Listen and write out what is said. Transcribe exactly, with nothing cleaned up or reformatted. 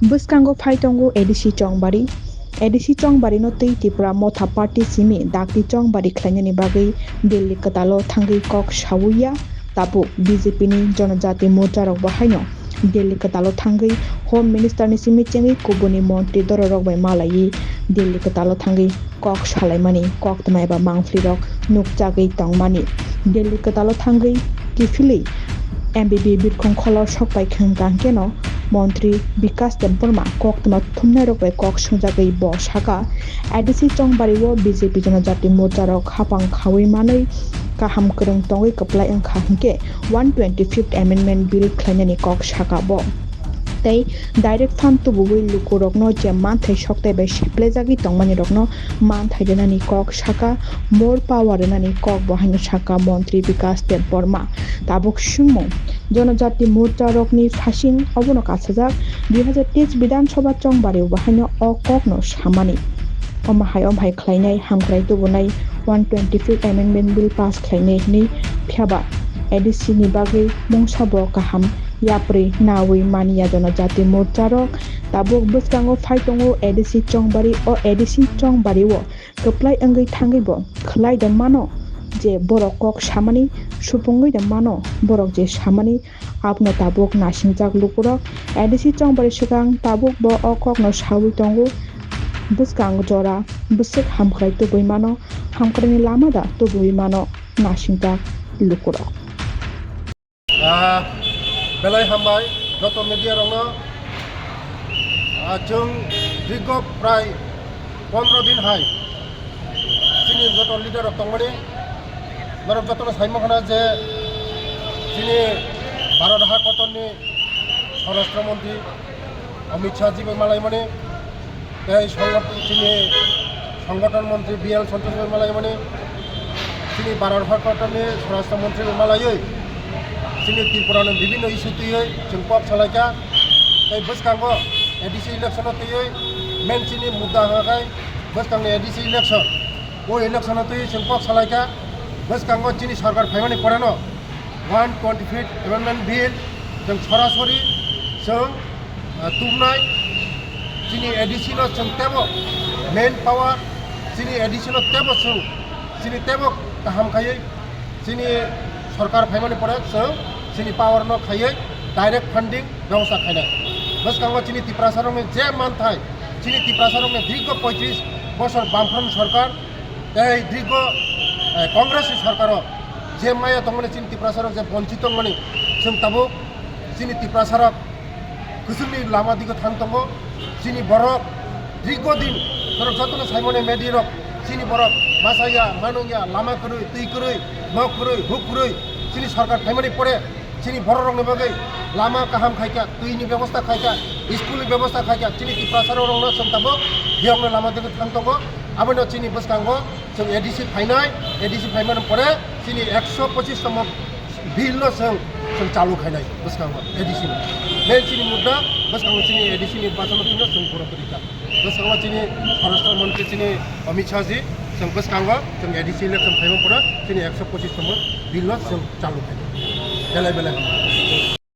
Bwskango phai tongo A D C Chongbari. A D C Chongbari no twi Tipra Motha Party simi dakti chongbari khlainani bagwi Delhi kwtalo thangwi kok sawi ya. Tabuk B J P ni Jonojati Morcha rok bo haino Delhi kwtalo thangwi Home Minister ni simi chengwi kubuni montri dororok bai malaiwi Delhi kwtalo thangwi kok salaimani koktwma eba mangphlirok nukjagwi tongmani. Delhi kwtalo thangwi kiphilwi M B B birkhong kholo sokpai khwngkha hwnkeno montri Bikash Debbarma koktwma thumnairok bai kok swngjagwi bo sakha, A D C Chongbari o B J P Jonojati Morcha rok hapang khawi manwi kaham kwrwng tongwi kwplai wngkha hinkhe one twenty-fifth Amendment Bill khlainani kok sakha bo. Tei direct fund tubuwi lukurokno je manthai soktai bai siplejagwi tongmani rokno manthai rwnani kok sakha, more power rwnani kok bo haino sakha Montri Bikash Debbarma. Tabuk swngmung, Jonojati Morcha rokni phasing obono kasajak, dui hajar teis Bidhan Sabha Chongbari o bo haino o kokno samani. Omo hai, omo hai khlainai hamkrai tubunai one twenty-fifth Amendment Bill pass khlainai hwnwi phiyaba A D C ni bagwi mungsa bo kaham yapri nawi manya Jonojati Morcha rok tabuk bwskango phai tongo A D C Chongbari. O A D C Chongbari o kwplai wngwi thangwi bo khwlai da mano je borok kok samani, supungwi da mano borok je samani, abono tabuk nasingjak lukurok. A D C Chongbari swkang tabuk bo o kokno sawi tongo, bwskang jora bwswk hamkrai tubui mano, hamkraini lama da tubui mano nasingjak lukurok. Ah, belai hambai joto media rokno. Ah, chwng dirgo prai pondro din hai chini joto leader rok tongmani, norok jotono sai mankha na je chini Bharat ha kotorni Swarashtra Montri Amit Shah ji bai malaimani, tei songot-, chini Songothon Montri B L Santosh bai malaimani, chini Bharat ha kotorni Swarashtra Montri bai malaiwi chini Tripura ni bibhinno issue twiwi chwng kok salaikha. Tei bwskango A D C election o twiwi main chini mudda hwnkha khai bwskangni A D C election. O election o twiwi chwng kok salaikha. Bwskango chini sarkar phaimani poreno one twenty-fifth Amendment Bill chwng sorasori chwng, ah, tubunai. Chini A D C no chwng teibo main power, chini A D C no teibo chwng, chini teibo kaham khaiwi chini sorkar phaimani pore chwng chini power no khaiwi direct funding bebosta khainai. Bwskango chini Tiprasa rokni je manthai, chini Tiprasa rokni dirgo poitris bosor Bamfront sorkar tei dirgo, eh, Congress ni sorkar o je maya tongmani chini Tiprasa rok je bonchit tongmani, chwng tabuk chini Tiprasa rok kwchwngni lama digo thang tongo. Chini borok dirgo din, norok jotono saimani media rok, chini borok masa ya, manung ya, lama kwrwi, twi kwrwi, nok kwrwi, huk kwrwi, chini sorkar phaimani pore chini borok rokni bagwi lama kaham khaikha, twini bebosta khaikha, school ni bebosta khaikha, chini Tiprasa rok rokno chwng tabuk biyokno lama digo thang tongo. Abono chini bwskango chwng A D C phainai, A D C phaimani pore chini ekso pochis tomo bill no chwng, chwng chalu khainai bwskango A D C ni. Main chini mudda bwskango chini A D C ni bachano tino chwng borok rikha. Bwskango chini Swarashtra Montri chini Amit Shah ji chwng bwskango chwng A D C election phaima pore chini ekso pochis tomo bill no chwng chalu khainai. Belai belai hambai.